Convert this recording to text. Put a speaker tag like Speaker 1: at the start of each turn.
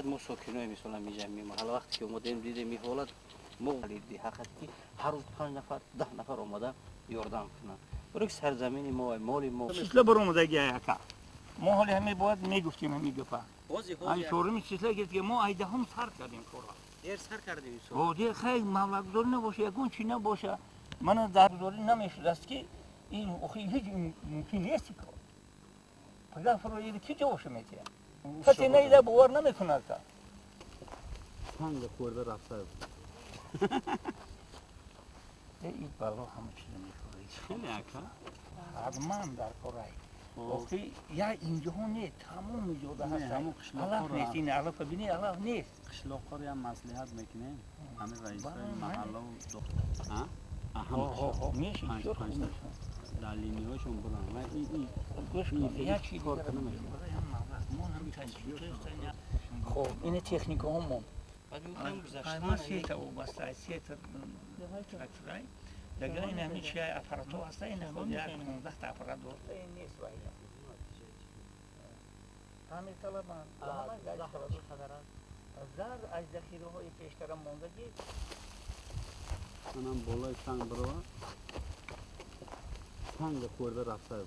Speaker 1: Мо сокинои мисол ҳамиҷа маҳалла вақте ки омадем, дидем ин ҳолат, мо ҳаққат ки ҳар рӯз 5 нафар, 10 нафар омада ёрдам кунанд. Барои ки сарзамини мо, моли мо.
Speaker 2: Числа баромадаги ака. Мо ҳоли ҳаме бояд мегуфтем ҳами гапа. Ай чоруми числа гирд ки мо айдаҳум сар кардем кора.
Speaker 1: Дер сар кардем ин сол.
Speaker 2: О, дер хай маблағгузорӣ набоша, ягон чи набоша. Мана даргузорӣ намешудааст ки ин охи ҳеҷ мумкин нест кор. Пагар фароиди ки ҷавобшо метиҳад? Касе наида бовар намекунад ка.
Speaker 3: Санг хӯрда рафта.
Speaker 2: Ин бало ҳама чиза мехӯрад.
Speaker 3: Хеле ака.
Speaker 2: Ҳатман дар корай. Охи я инҷоҳо не, тамоми ҷода ҳаст. Алаф нест, ин алафа бини, алаф нест.
Speaker 3: Қишлоқҳоро ям маслиҳат мекунем. Ҳамин раисои маҳаллаву дар линиҳошон буданд.
Speaker 2: Гӯш кун, хоб, ин техникаҳомон. Ма сета вобаста, сета тракторай. Дагар ин ҳамин чи аппаратҳо ҳаста, ин як 15та аппарат дошта, ин нест вай. Ҳамин талабанд. Зар аз захираҳои пештара мондагӣ.
Speaker 3: Манам болои санг бирова. Санг хӯрда рафта.